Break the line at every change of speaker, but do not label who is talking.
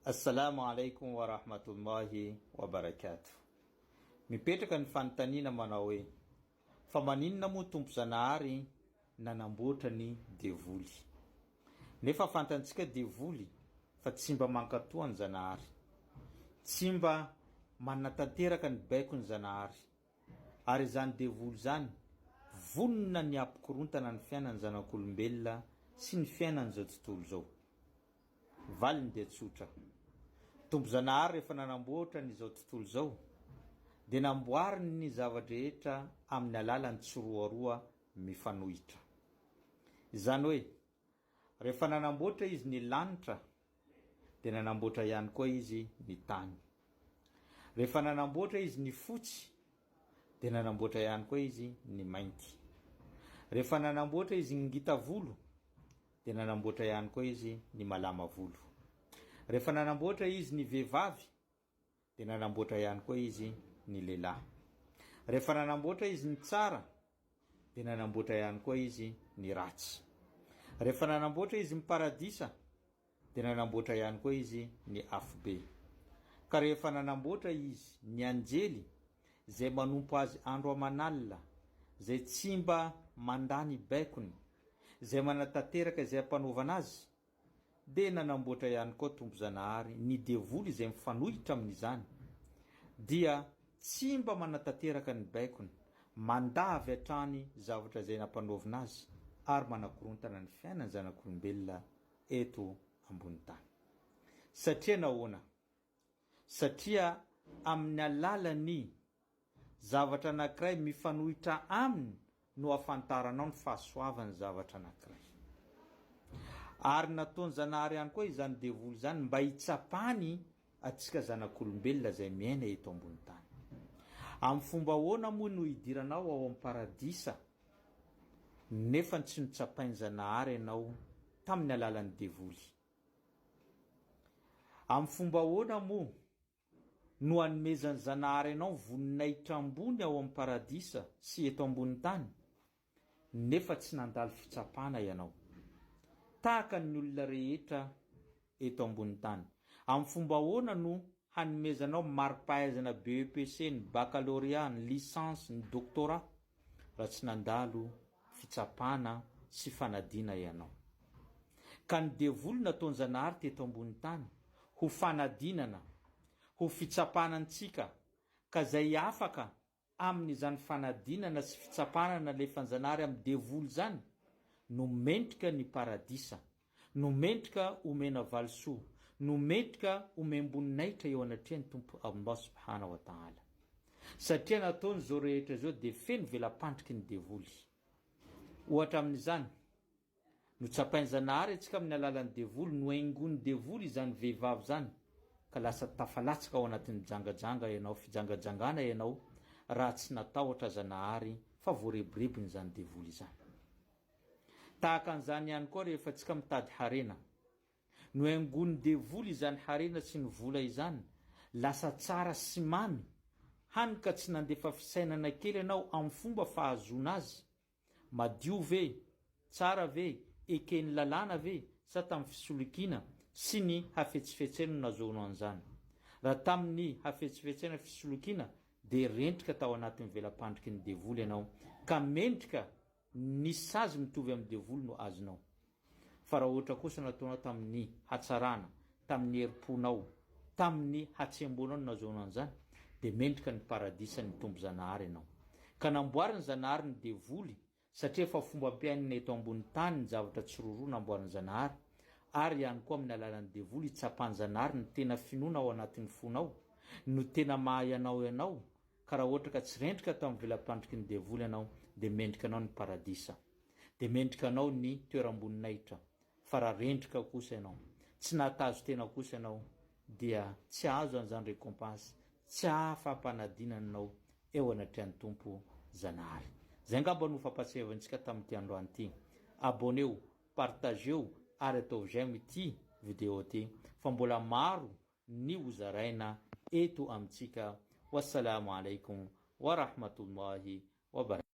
Assalamu alaikum wa rahmatullahi wa barakatuh. Mipetraka ny fanontaniana manao hoe, fa maninona moa Tompo Zanahary nanamboatra ny devoly? Nefa fantantsika devoly fa tsy mba mankatoa an'i Zanahary. Tsy mba manatanteraka ny baikon'i Zanahary. Ary izany devoly izany vonona ny hampikorontana ny fiainan'ny zanak'olombelona sy ny fiainan'izao tontolo izao. Valiny dia tsotra. Tompo Zanahary rehefa nanamboatra ny izao tontolo izao dia namboariny ny zava-drehetra amin'ny alalan'ny tsiroaroa mifanohitra. Izany hoe, rehefa nanamboatra Izy ny lanitra dia nanamboatra ihany koa Izy ny tany. Rehefa nanamboatra Izy ny fotsy dia nanamboatra ihany koa Izy ny mainty. Rehefa nanamboatra Izy ny ngita volo dia nanamboatra ihany koa Izy ny malama volo. Rehefa nanamboatra Izy ny vehivavy dia nanamboatra ihany koa Izy ny lehilahy. Rehefa nanamboatra Izy ny tsara dia nanamboatra ihany koa Izy ny ratsy. Rehefa nanamboatra Izy ny paradisa dia nanamboatra ihany koa Izy ny afobe. Ka rehefa nanamboatra Izy ny anjely izay manompo Azy andro aman'alina, izay tsy mba mandà ny baikony, izay manatanteraka izay ampanaovana azy, dia nanamboatra ihany koa Tompo Zanahary ny devoly izay mifanohitra amin'izany, dia tsy mba manatanteraka ny baikony, mandà avy hatrany zavatra izay nampanaovina azy, ary manakorontana ny fiainan'ny zanak'olombelona eto ambony tany. Satria nahoana? Satria amin'ny alalan'ny zavatra anankiray mifanohitra aminy no ahafantaranao ny fahasoavan'ny zavatra anankiray. Ary nataon'i Zanahary ihany koa izany devoly izany mba hitsapany antsika zanak'olombelona izay miaina eto ambony tany. Amin'ny fomba ahoana moa no hidiranao ao amin'ny paradisa nefa tsy notsapain'i Zanahary ianao tamin'ny alalan'ny devoly? Amin'ny fomba ahoana moa no hanomezan'i Zanahary anao voninahitra ambony ao amin'ny Paradisa sy eto ambony tany, nefa tsy nandalo fitsapana ianao? Tahaka ny olona rehetra eto ambony tany. Amin'ny fomba ahoana no hanomezanao mari-pahaizana BEPC, ny Baccalauréat, ny Licence, ny Doctorat, raha tsy nandalo fitsapana sy fanadina ianao. Ka ny devoly nataon-Zanahary teto ambony tany ho fanadinana, ho fitsapana antsika, ka zay afaka amin'izany fanadinana sy fitsapana nalefan-Zanahary amin'ny devoly izany no mendrika ny paradisa, no mendrika omena valisoa, no mendrika omem-boninahitra eo anatrehan'ny Tompo Allah Subhana wa Ta'ala. Satria nataony izao rehetra izao dia feno vela-pandriky ny devoly. Ohatra amin'izany, notsapain'i Zanahary antsika amin'ny alalan'ny devoly, nohaingoin'ny devoly izany vehivavy izany, ka lasa tafalatsaka ao anatin'ny jangajanga ianao, fijangajangana ianao, raha tsy natahotra Zanahary fa voarebirebin'izany devoly izany. Tahaka an'izany ihany koa rehefa tsika mitady harena. Nohaingoin'ny devoly izany harena sy ny vola izany, lasa tsara sy mamy, hany ka tsy nandefa fisainana kely ianao amin'ny fomba fahazoana azy. Madio ve? Tsara ve? Eken'ny lalàna ve? Sa tamin'ny fisolokiana sy ny hafetsifetsena no nahazoanao an'izany? Raha tamin'ny hafetsifetsena fisolokiana dia rendrika tao anatin'ny vela-pandriky ny devoly ianao, ka mendrika Ny sazy mitovy amin'ny devoly no azonao. Fa raha ohatra kosa nataonao tamin'ny hatsarana, tamin'ny herim-ponao, tamin'ny hatsembonao no nahazoanao an'izany, dia mendrika ny paradisan'ny Tompo Zanahary ianao. Ka namboarin'i Zanahary ny devoly, satria efa fombam-piainana eto ambony tany ny zavatra tsiroroa namboarin'i Zanahary, ary ihany koa amin'ny alalan'ny devoly hitsapan'i Zanahary ny tena finoana ao anatin'ny fonao, no tena maha ianao ianao, Ka raha ohatra ka tsy rendrika tamin'ny vela-pandriky ny devoly ianao, dia mendrika anao ny paradisa. Dia mendrika anao ny toeram-boninahitra. Fa raha rendrika kosa ianao, tsy nahatazo tena kosa ianao, dia tsy hahazo an'izany récompense, tsy hahafaha-panadinana anao eo anatrehan'ny Tompo Zanahary. Izay angamba no fampahatsiahivantsika tamin'ity androany ity. Abonneo, partageo ary ataovy j'aime ity vidéo ity fa mbola maro ny ho zaraina eto amintsika Wassalamo alaikum wa rahmatullahi wa barakatuh.